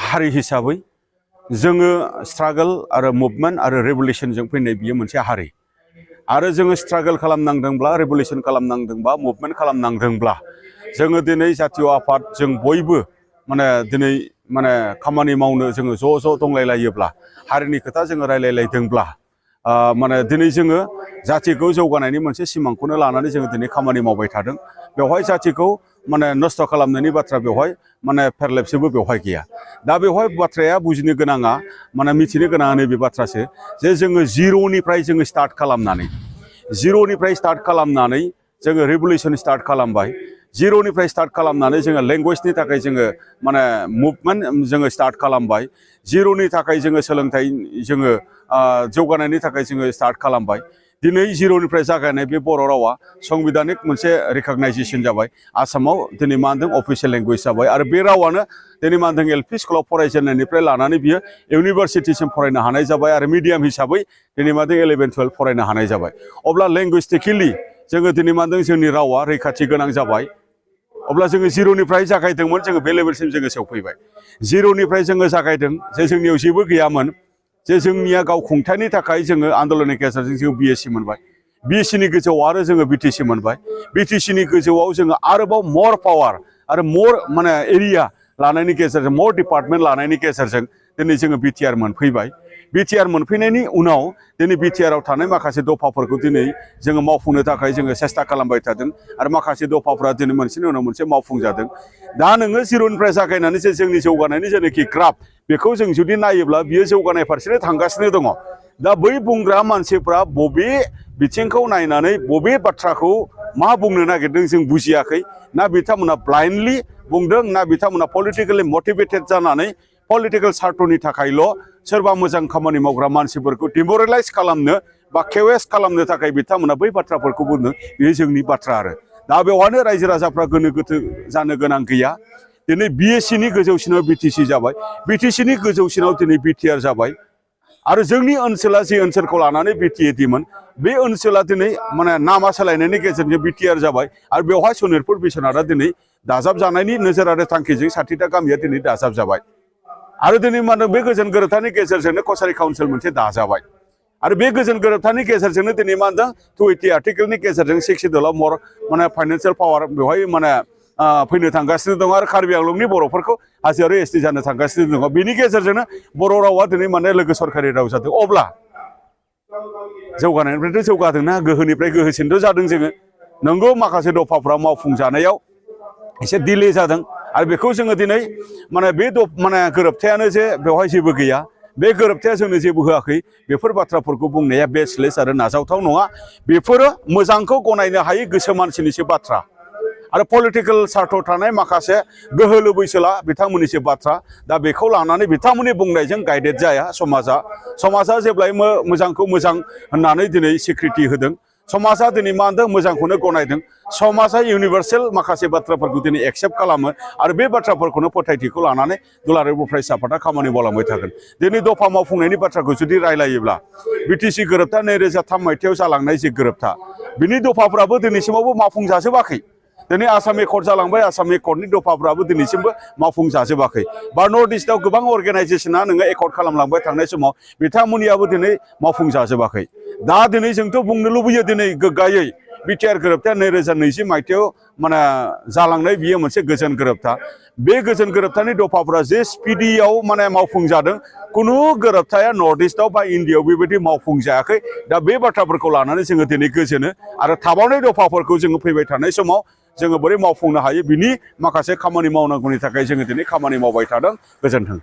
हारि हिसाबै जोङो स्ट्रागल आरो मुभमेन्ट आरो रेभुलेसनजों फैनाय बियो मोनसे हारि आरो जोङो स्ट्रागल खालामनांदोंब्ला रेभुलेसन खालामनांदोंबा मुभमेन्ट खालामनांदोंब्ला जोङो दिनै जातीय आफाद जों बयबो दिनै खामानि मावनो जोङो ज' दंलायलायोब्ला हारिनि खोथा जोङो रायलायलायदोंब्ला दिनै जोङो जातिखौ जौगानायनि मोनसे सिमांखौनो लानानै जोङो दिनै खामानि मावबाय थादों बेवहाय जातिखौ नस्थ' खालामनायनि बाथ्रा बेवहाय फेरलेबसेबो बेवहाय गैया दा बेवहाय बाथ्राया बुजिनो गोनाङा मिथिनो गोनाङा नैबे बाथ्रासो जे जोङो जिर'निफ्राय जोङो स्टार्ट खालामनानै जोङो रेभुलेसन स्टार्ट खालामबाय जिर'निफ्राय स्टार्ट खालामनानै जोङो लेंगुवेजनि थाखाय जोङो मुभमेन्ट जोङो स्टार्ट खालामबाय जिर'नि थाखाय जोङो सोलोंथाइ जोङो जौगानायनि थाखाय जोङो स्टार्ट खालामबाय दिनै जिर'निफ्राय जागायनाय बे बर' रावा संबिधानिक मोनसे रिकगनाइजेसन जाबाय आसामाव दिनै मा होनदों अफिसियेल लेंगुवेज जाबाय आरो बे रावानो दिनै मा होनदों एल पि स्कुलाव फरायजेननायनिफ्राय लानानै बियो इउनिभारसिटिसिम फरायनो हानाय जाबाय आरो मिडियाम हिसाबै दिनै मा होनदों 11-12 फरायनो हानाय जाबाय अब्ला लेंगुइस्टिकेलि जोङो दिनै मा होनदों जोंनि रावा रैखाथि गोनां जाबाय अब्ला जोङो जिर'निफ्राय जागायदोंमोन जोङो बे लेभेलसिम जोङो सौफैबाय जिर'निफ्राय जोङो जागायदों जे जोंनियाव जेबो गैयामोन जे जोंनिया गाव खुंथायनि थाखाय जोङो आन्दलननि गेजेरजों जों बिएससि मोनबाय बिएससिनि गोजौआव आरो जोङो बिटिसि मोनबाय बिटिसिनि गोजौआव जोङो आरोबाव मर पावार आरो मर एरिया लानायनि गेजेरजों मर डिपार्टमेन्ट लानायनि गेजेरजों दिनै जोङो बिटिआर मोनफैबाय बिटिआर मोनफैनायनि उनाव दिनै बिटिआराव थानाय माखासे दफाफोरखौ दिनै जोङो मावफुंनो थाखाय जोङो सेस्था खालामबाय थादों आरो माखासे दफाफोरा दिनै मोनसेनि उनाव मोनसे मावफुंजादों दा नोङो जिर'निफ्राय जागायनानै जे जोंनि जौगानायनि जेनाखि ग्राफ बेखौ जों जुदि नायोब्ला बियो जौगानाय फारसेनो थांगासिनो दङ दा बै बुंग्रा मानसिफ्रा बबे बिथिंखौ नायनानै बबे बाथ्राखौ मा बुंनो नागिरदों जों बुजियाखै ना बिथांमोना ब्लाइन्डलि बुंदों ना बिथांमोना पलिटिकेलि मटिभेटेड जानानै पलिटिकेल सार्थनि थाखायल' सोरबा मोजां खामानि मावग्रा मानसिफोरखौ डिमरेलाइज खालामनो बा केवेस खालामनो थाखाय बिथांमोना बै बाथ्राफोरखौ बुंदों बेयो जोंनि बाथ्रा आरो दा बेवहायनो रायजो राजाफ्रा गोनो गोथो जानो गोनां गैया दिनै बिएससिनि गोजौसिनाव बिटिसि जाबाय बिटिसिनि गोजौसिनाव दिनै बिटिआर जाबाय आरो जोंनि ओनसोला जे ओनसोलखौ लानानै बिटिएडिमोन बे ओनसोला दिनै नामा सोलायनायनि गेजेरजों बिटिआर जाबाय आरो बेवहाय सनितपुर बिश्वनाथआ दिनै दाजाबजानायनि नोजोर आरो थांखिजों 60टा गामिया दिनै दाजाबजाबाय आरो दिनै मा होनदों बे गोजोन गोरोबथानि गेजेरजोंनो कसारि काउन्सिल मोनसे दाजाबाय आरो बे गोजोन गोरोबथानि गेजेरजोंनो दिनै मा होनदों 280 आर्टिकेलनि गेजेरजों 6 सिडुलाव मर फाइनान्सियेल पावार बेवहाय फैनो थांगासिनो दङ आरो कार्बि आंलंनि बर'फोरखौ हाजोआरि एसटि जानो थांगासिनो दङ बेनि गेजेरजोंनो बर' रावा दिनै लोगो सरकारि राव जादों अब्ला जौगानायनिफ्रायथ' जौगादोंना गोहोनिफ्राय गोहोसिनथ' जादों जोङो नंगौ माखासे दफाफ्रा मावफुंजानायाव एसे डिले जादों आरो बेखौ जोङो दिनै बे गोरोबथायानो जे बेवहाय जेबो गैया बे गोरोबथाया जोंनो जेबो होआखै बेफोर बाथ्राफोरखौ बुंनाया बेसलेस आरो नाजावथाव नङा बेफोरो मोजांखौ गनायनो हायै गोसो मानसिनिसो बाथ्रा आरो पलिटिकेल सार्थ थानाय माखासे गोहो लुबैसोला बिथांमोननिसो बाथ्रा दा बेखौ लानानै बिथांमोननि बुंनायजों गाइडेड जाया समाजा जेब्लायबो मोजांखौ मोजां होननानै दिनै स्वीकृति होदों समाजा दिनै मा होनदों मोजांखौनो गनायदों समाजा इउनिभार्सेल माखासे बाथ्राफोरखौ दिनै एक्सेप्ट खालामो आरो बे बाथ्राफोरखौनो फोथायथिखौ लानानै दुलाराय बर' फरायसा आफादा खामानि मावलांबाय थागोन दिनै दफा मावफुंनायनि बाथ्राखौ जुदि रायलायोब्ला बिटिसि गोरोबथा 2003 मायथाइयाव जालांनाय जे गोरोबथा बिनि दफाफ्राबो दिनैसिमावबो मावफुंजाजोबाखै दिनै आसाम एकर्ड जालांबाय आसाम एकर्डनि दफाफ्राबो दिनैसिमबो मावफुंजाजोबाखै बा नर्थ इस्टआव गोबां अर्गेनाइजेसना नोङो एकर्ड खालामलांबाय थांनाय समाव बिथांमोननियाबो दिनै मावफुंजाजोबाखै दा दिनै जोंथ' बुंनो लुबैयो दिनै गोग्गायै बिटिआर गोरोबथाया 2020 मायथाइयाव जालांनाय बियो मोनसे गोजोन गोरोबथा बे गोजोन गोरोबथानि दफाफ्रा जे स्पिडियाव मावफुंजादों खुनु गोरोबथाया नर्थ इस्टआव बा इन्डियायाव बेबायदि मावफुंजायाखै दा बे बाथ्राफोरखौ लानानै जोङो दिनै गोजोनो आरो थाबावनाय दफाफोरखौ जोङो फैबाय थानाय समाव जोङो बोरै मावफुंनो हायो बिनि माखासे खामानि मावनांगौनि थाखाय जोङो दिनै खामानि मावबाय थादों गोजोन्थों।